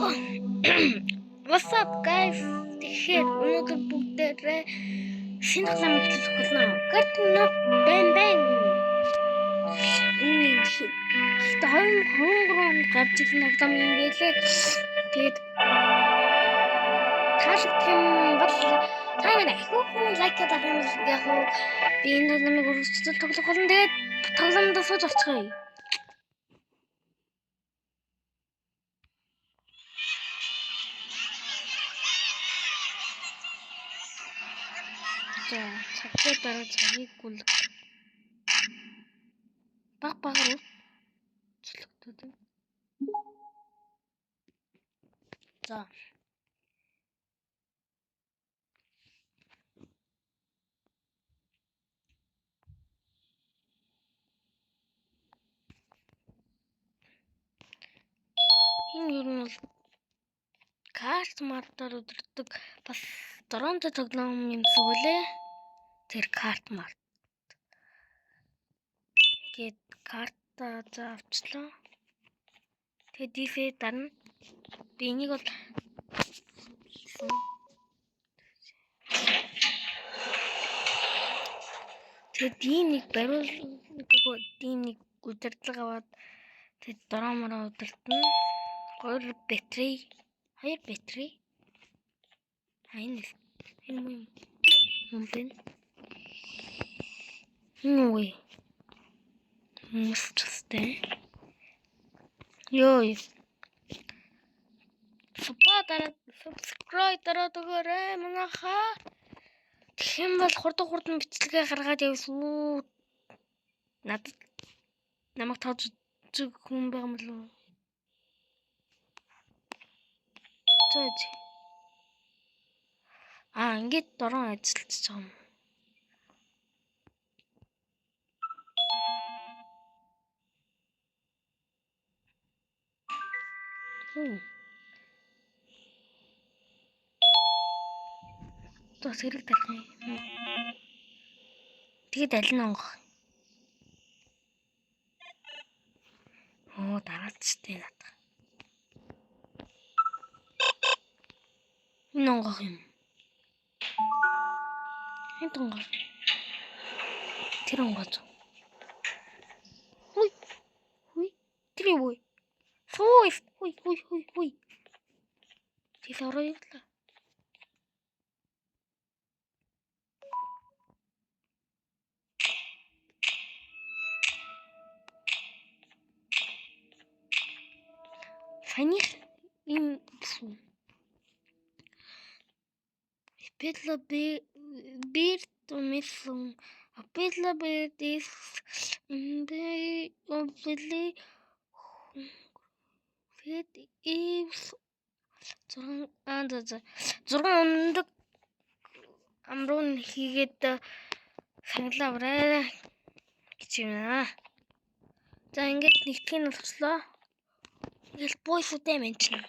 What's up, guys? Тэгэхээр өнөөдөр бүгдээрээ шинэ тоглоом эхлэх болно. Cartoon Bang Bang. Энэ гэхдээ 2023 онд гарч ирсэн тоглоом юм байлээ. Тэгээд таалагдах юм бол та минь ахиухан лайк дарах юм бол яг уу би энэ тоглоомыг өргөжлөл тоглох болно. Тэгээд тоглоомд сууж орцгоё. За, цагтаа дараа цагийг гүлэг. Баг багаар өөрчлөгдөд байна. За. Энэ ер нь бол карт мартаар өдөрдөг бас дронтой тоглоом юмсаг үлээ. Тэр карт март. Гээд карта за авчлаа. Тэгээд дифээ дарна. Би энийг бол тэгээд ийм нэг бариул үгүй ийм нэг удирдлага аваад тэгээд дромороо удирдна. 3 батарей, 2 батарей. А энэ энэ юм юм бэ? Энэ юу вэ? Хүмүүс ч өстэй. Йой. Супа дараа subscribe дараад өгөөрэй манайхаа. Тэгэх юм бол хурдан хурдан бичлэгээ гаргаад явсан үү? Надад намайг тоож үзэг хүн байгаа юм болов уу? За. Аа, ингээд дорон ажиллаж байгаа юм. За сэрэг тарих юм. Тэгээд аль нь онгох? Оо, дараалцтай надад. Энэ онгох юм. Энэ онгох. Тэр онгооч. Хүй. Хүй. Тэр юу вэ? Суу. Хүй хүй хүй хүй. Тэр ороо явлаа. Саяных юм гэсэн. Апелла бирт умисэн апелла бирдис имбэ обли фэд ивс 6 аа за за 6 өндөг амруун хийгээд шагналаа авраа гэж юм аа. За ингээд нэгтгэх нь болчлоо. Ингээл бойсуудтай мэн чинь.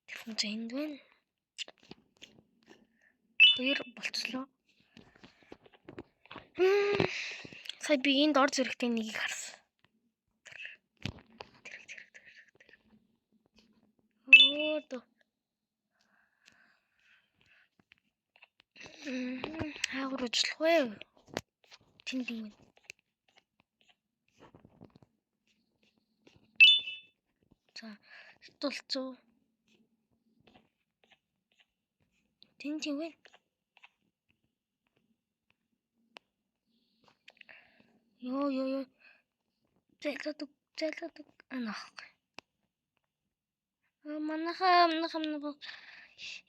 Тэгсэн чинь энд байна. 2 болчлоо. Сая би энд ор зэрэгтэй нэгийг харсан. Тэр тэр тэр тэр. Оо доо. Хаагур ажиллах вэ? Тэнд юм. За, тулцуу. Тэнд юм вэ? Йоо ёо ёо. Зайлаадаг, зайлаадаг анах. Манайхаа манайхаа манайхаа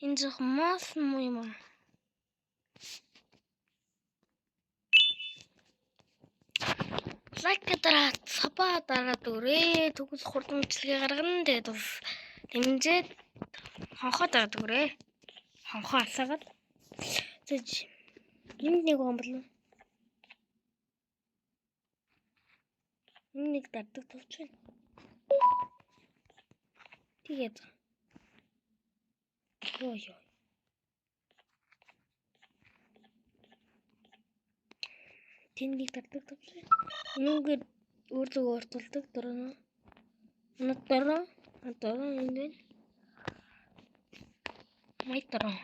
энэ зөв мас муу юм аа. Лайк дараад, саба дараад өгөөрэй. Тэгвэл хурдан бичлэгээ гаргана. Тэгээд бас дэмжиж хонхоо дараад өгөөрэй. Хонхоо асаагаад. За энд нэг юм болов. Энэ нэг дардаг товч байна. Тэгээд. Йоо ёо. Тэнд нэг дардаг товч байна. Энүүгээр өөр зүгөө ортолдог дөрөнө. Над дөрөн. Дрон энэ байна. My drone.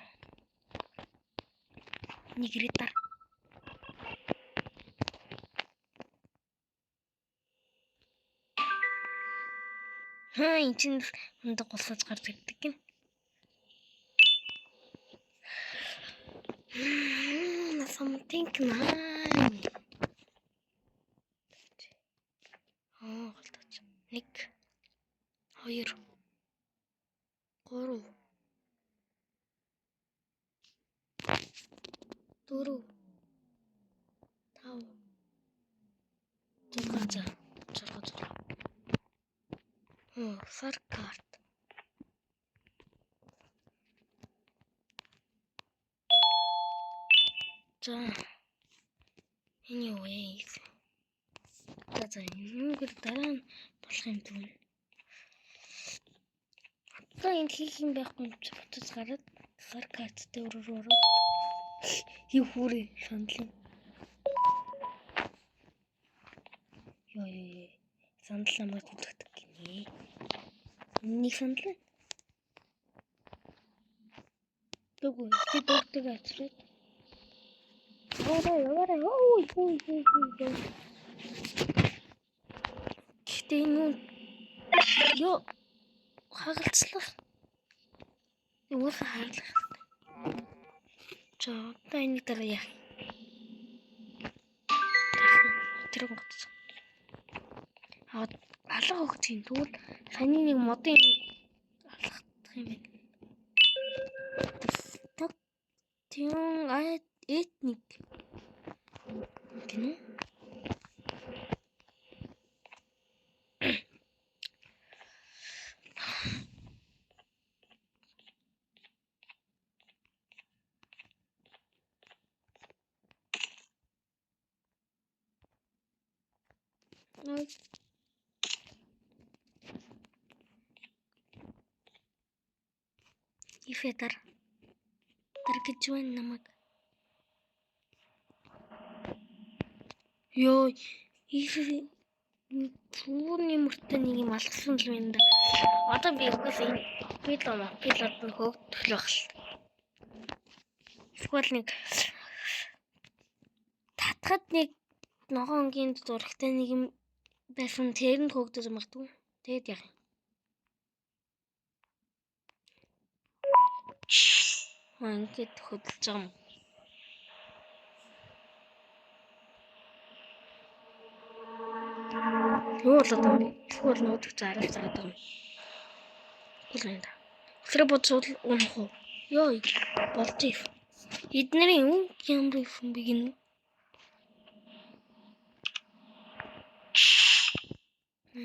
Нэг ретар. Хаа энэ чинь хүнд голсож гарч ирдэг гин. Something nine. Аа голдож. 1 2 3 4 5 6 6 6. Сар карт. За. Энэ юу вэ? За за энэгээр дараа нь болох юм дүүн. Одоо энд хийх юм байхгүй юм чи буцаж гараад сар карттай өрөөр ороод юу хүүрээ сандлын. Йоо ёо. Сандал намайг төлөгдөг гинэ. Нэг сандал. Дүүгүй чи дүүтэйг ачраад. Яваарай яваарай. Ой хүй хүй хүй. Гэхдээ энэ ёо хагалцлаа. Уусаа хагалах хэрэгтэй. За одоо энэ дараа яах юм? Тэр гоц. А алга өгч юм. Тэгвэл саяны нэг модын алгах юм байна. Таг тийм этник гинэ. Ифе дар. Дар гэж байна намайг. Йоо, ифе түүний мөртөө нэг юм алгасан л байна да. Одоо би угсаа энэ пилот нь хөөгдөх л байх л. Эсвэл нэг татхад нэг ногоон өнгийн зурагтай нэг юм байсан, тэр нь хөөгдөж магадгүй. Тэгэд яах юм? Аа ингээд хөдөлж байгаа юм. Юу болоод байгаа юм бэ? Эсвэл нуудаг зарах зараад байгаа юм. Үгүй юм да. Өсрөө бодсвол унах уу? Йоо болж ив. Эднэрийн үн ямар юм бэ гинэ?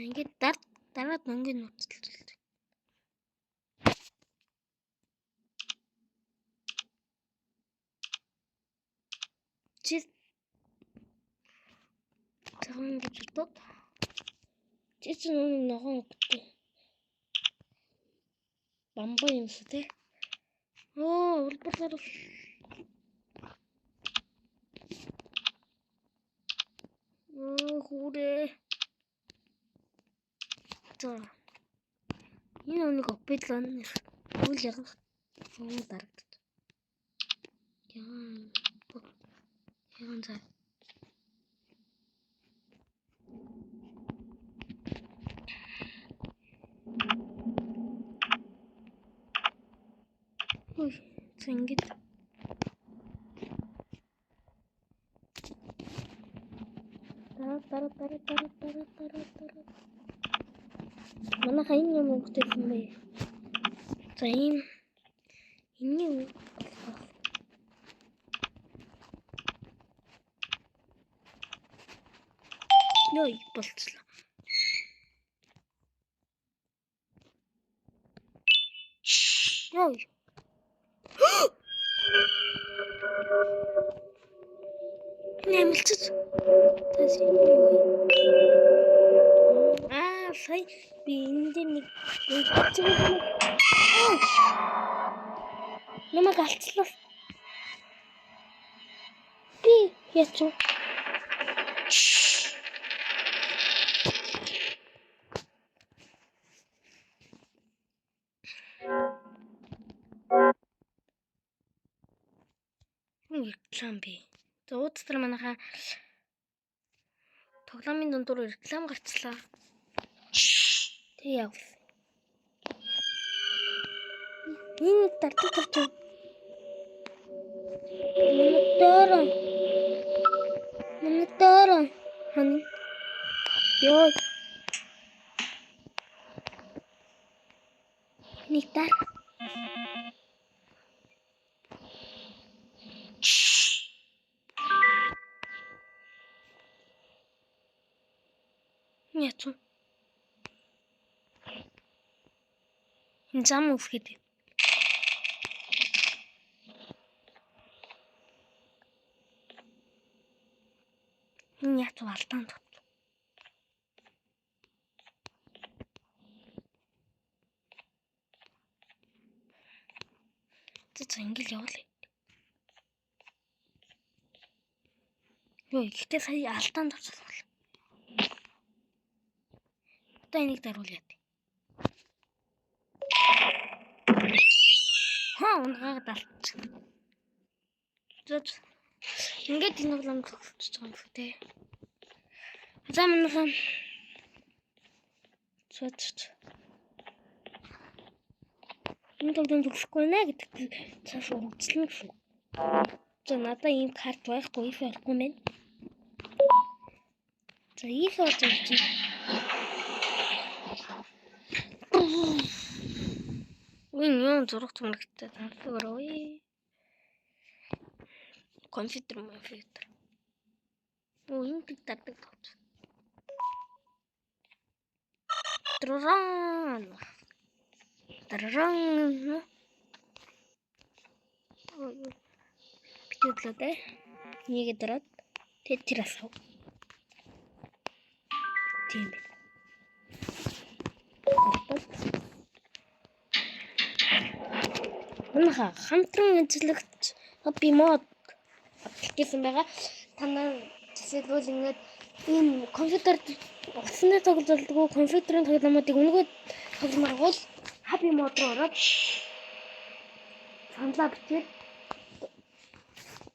Ингээд дараад өнгийн нууцлал. Чи цагаан гэж бодоод чи чинь нүг ногоон өгтэй. Бамбуу юм шүү те. Оо, улбарлаар оо хүүрээ. За. Энэ нэг опедлон үйл яг юм дарагдаж. Яа. Яа за. Ой, за ингэж дараа дараа дараа дараа дараа дараа. Манайха энэ юм өгдөөсөн бэ? За ийм энэний үг болох. Йой болцлоо. Йой. Нэмэлцэж. Тэс юу вэ? Аа, сая би энэ дээр нэг чиг. Намайг алцлаа. Би яач вэ? Реклам би. За ууцлаар манайхаа тоглоомын дундуур реклам гарчлаа. Тэг яв. Энэ дарддаг тавч. Монитор. Монитор. Хань. Йоо. Нэг дар. Яцуу. Энэ зам үсгээд. Энэ яцуу алдаан тот. За ингээл явуулъя. Йоо, ихтэй сая алдаан товцсон. Одоо энийг даруулъя. Хаа унгаагаад алдчих. За ингээд энэ тоглоом зогсож байгаа юм шүү дээ. За манайхан. За. Энэ тоглоом зогсохгүй нэ гэдэг цааш үргэлжлэнэ гэсэн. За надаа ийм карт байхгүй, их байхгүй мэн. За их болж байна. Үн юм зураг зурагтай танилцуулаа. Компьютер компьютер. Оо энэ биг дардаг тооц. Тророн. Тророн. Битүүдлээ. Нэг дараад тэр тэр асуу. Тийм байна. Манайха хамтран ажиллагч би мод аппликейшн байгаа. Та нар жишээлбэл ингээд ийм компьютер утасны тоглож болдгоо компьютерийн тоглоомуудыг өнгөө тогломоор бол Happy Mod руу ороод саналаа бичээд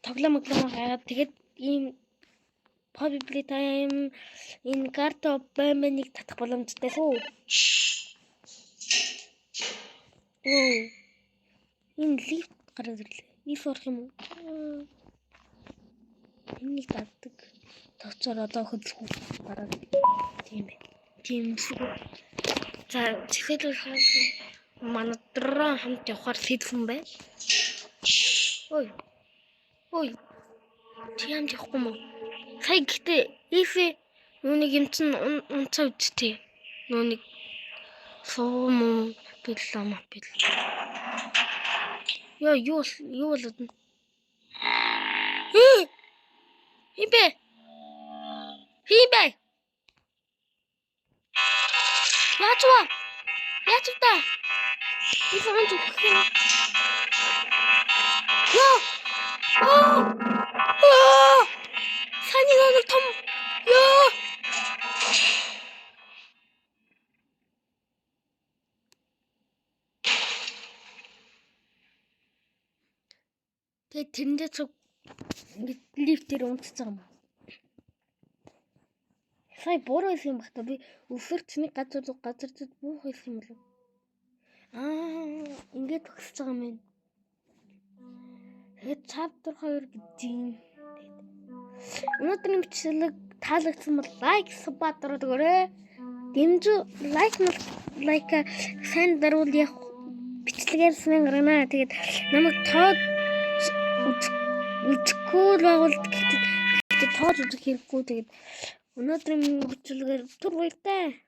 тоглоом моглоом хайгаад тэгээд ийм Poppy Playtime энэ карта байманыг татах боломжтой шүү. Оо. Энэ лифт гараад ирлээ. Лифт орох юм уу? Энийг даддаг. Товцоор одоо хөдлөх гараад тийм ээ. Тийм шүү. За зэхэлүүл манай дрон хамт явахаар сэдвэн байна. Ой. Ой. Чи хамт явахгүй мó? Сая гэхдээ ифэ нүуник юм чин унцаа үсттэй. Нүуник суу мó бэлээ ма бэл. Яа юу юу болоод нь? Хин бэ? Хин бэ? Яаж вэ? Яаж вэ? Би фон зүгх юм. Яа! Аа! Аа! Саяны нэг том. Яа! Тэгээ тэрэндээ цуг ингээд лифтээр унтцсан юм. Сая буруу байсан юм бах та би өвсөрч нэг газар руу газар зүйд буух байсан юм болов. Аа, ингээд төгсөж байгаа юм байна. Тэгээд chapter 2 гэдэг юм. Өнөөдрийн бичлэг таалагдсан бол лайк, sub дараад өгөөрэй. Дэмжүү лайк лайк сайн дарвал яг бичлэгээр сайн гарна. Тэгээд намайг тоод үзэхгүй л байгуул гэхдээ тоож үзэх хэрэггүй. Тэгээд өнөөдрийн бичлэгээр түр баяртай.